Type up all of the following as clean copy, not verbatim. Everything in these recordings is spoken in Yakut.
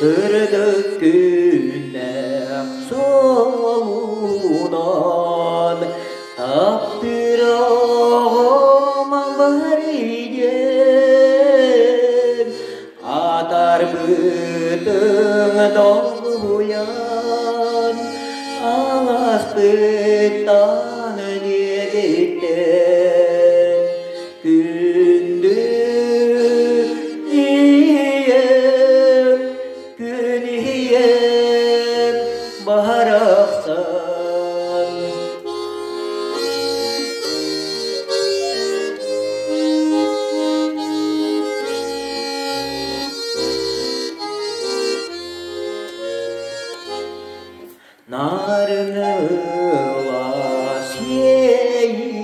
Сырдык күннээх суолунан таптыыр оҕом барыйдым Атарбытыҥ долгуйан аласпыттан диэбиттэн Күндү ийэм, күн ийэм барахсан. Нарыныла сиэйинэн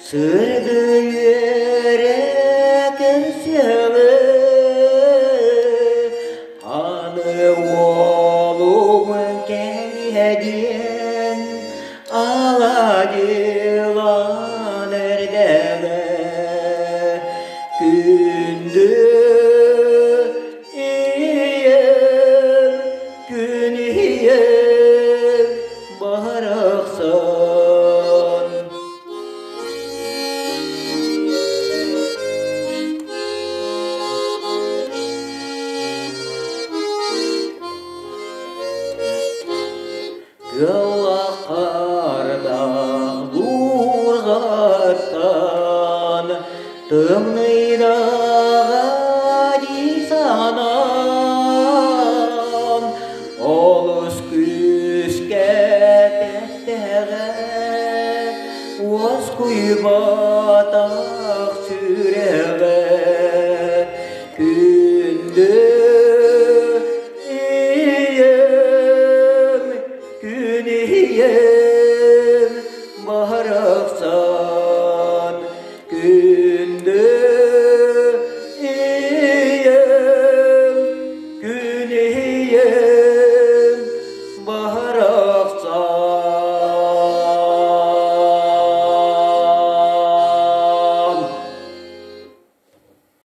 сырды үөрэ көрсөҕө аны уолум кэлиэ диэн аладьылаан эрдэҕэ күндү Ийэм, күн ийэм барахсан. Тыаллахардаах буурҕаттан тымныйда.